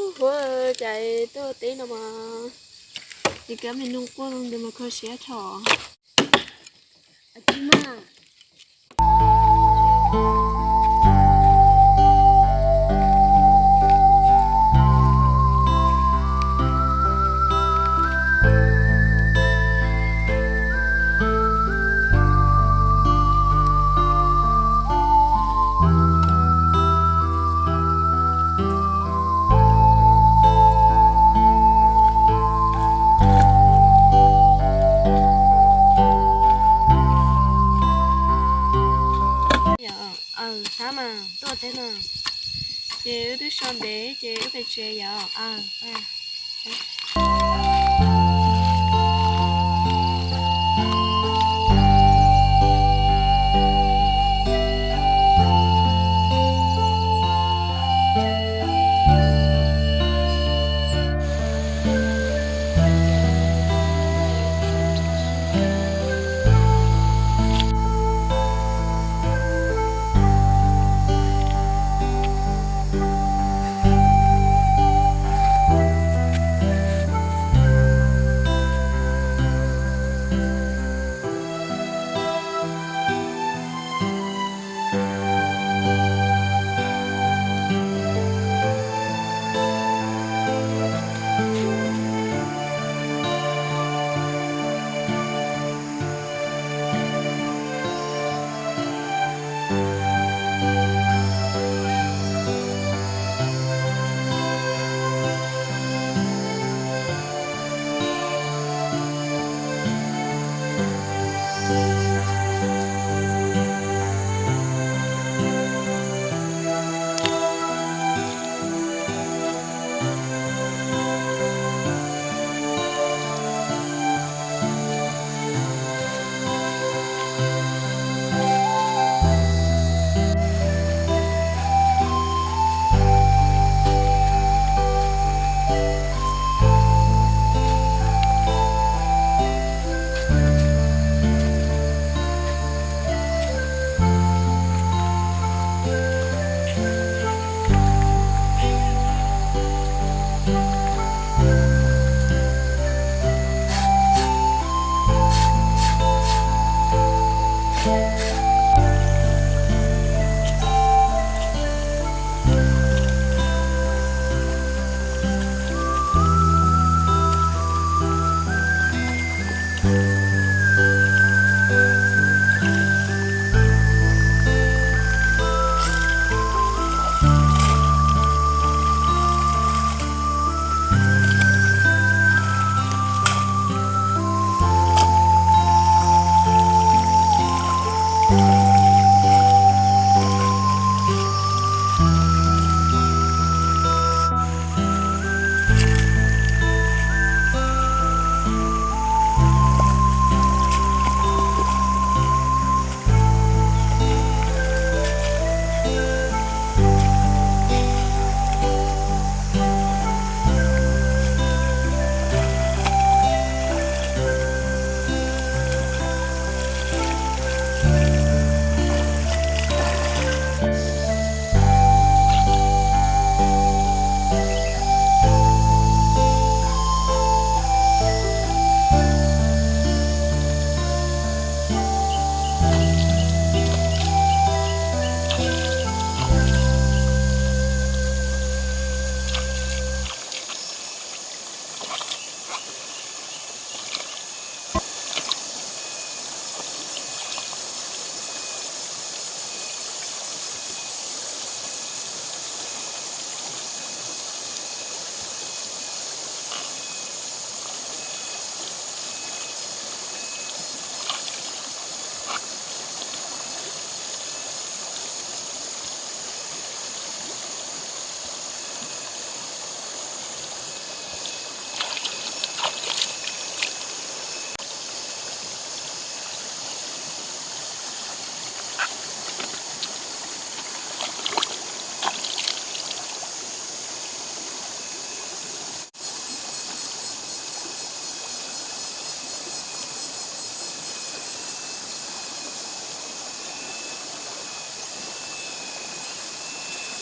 Huv, cas tuaj teb no mas, ces kab me noog quaj ntawd mas kho siab dhau. Yog, aw, sab mas tuaj teb no, ces wb twb so ntev ces wb pem tsev yom.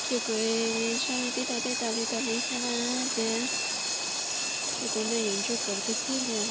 Ces kuv zoo li tib tau tej tas li tas li thiab na, ces kuv tus me yuav ntsuag kaum tiag tiag li.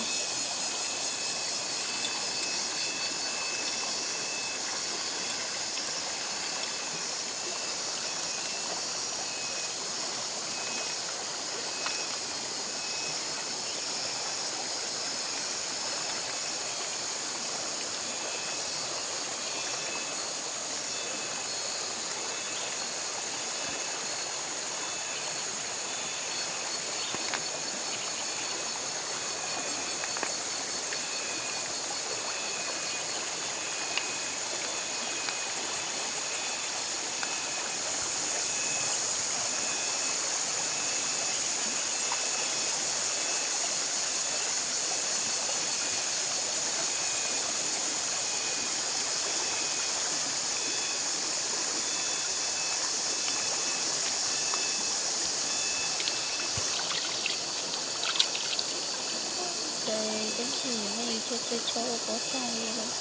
Ces tab sis nej yuav tsum txia tsho ua pob tag li lawm.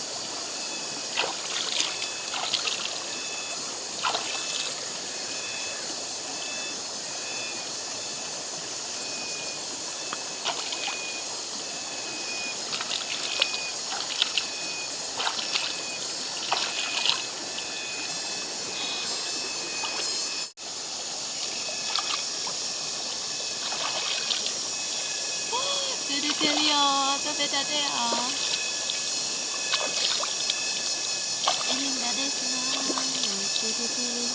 Xwb tiag tiag li os, tuaj peb da dej os. Ib leeg da dej xwb na, xwb tiag tiag li.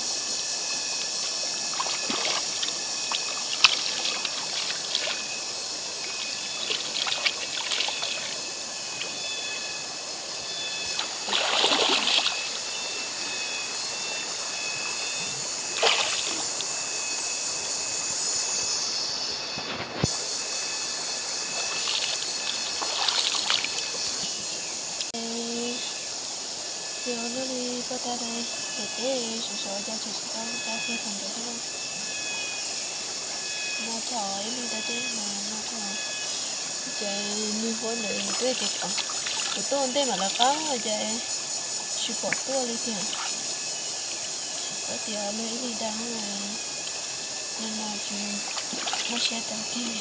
Txiv ua luaj li koj tas li, ces peb sawv sawv ua cas tseem tsis tau da kiag tag nrho thiab. Noj tso ib leeg da dej no, noj tso. Ces nws huab ntawd twb tias kuv tuaj ntej mam lawv qab ces tsis pom tuaj li tiag. Tsis paub tias luag ib leeg da, no tsis muaj siab da kiag.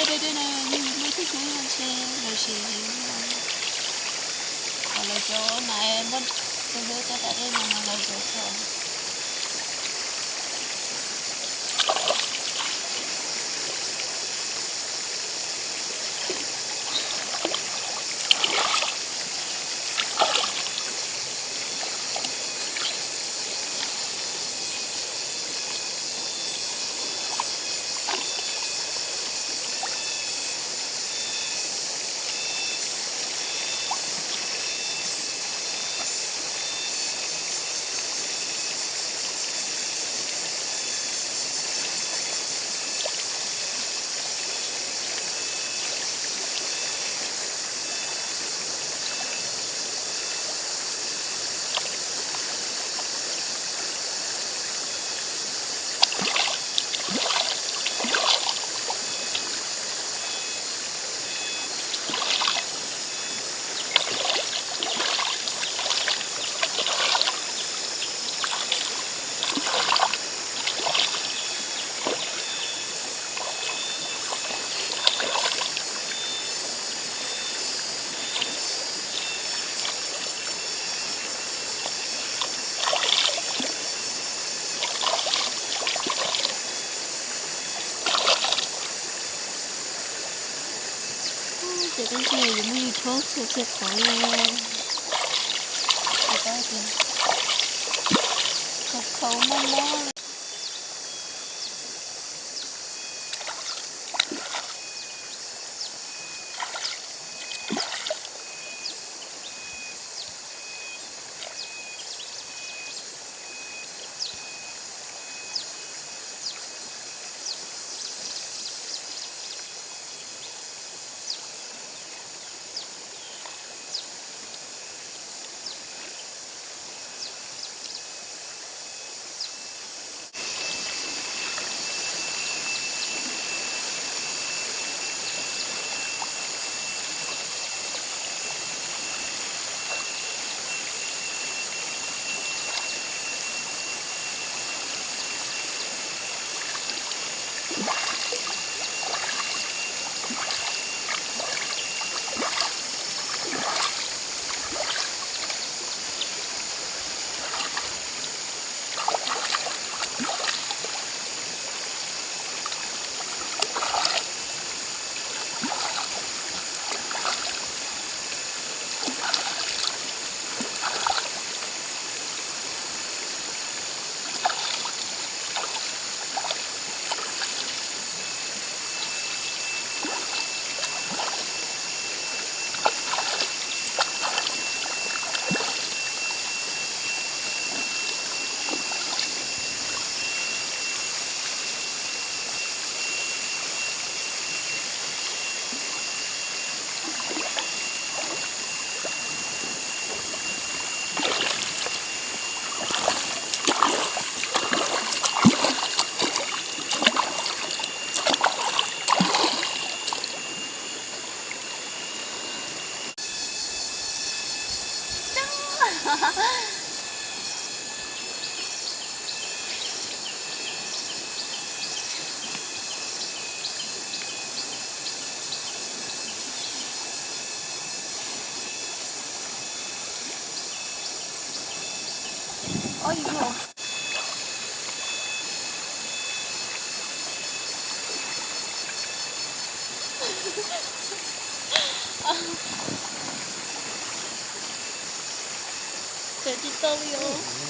Tej dej no yog muaj ib tug hnub ntshe lawv siv heev, kom lawv cov mas muab tej hnub coj tas dej no mas lawv cov txhom. Ces tab sis yuav muab yus thob txhua txhua qhov li. Tsis paub tias txhua txhua mob mob li. Tsis tau li os.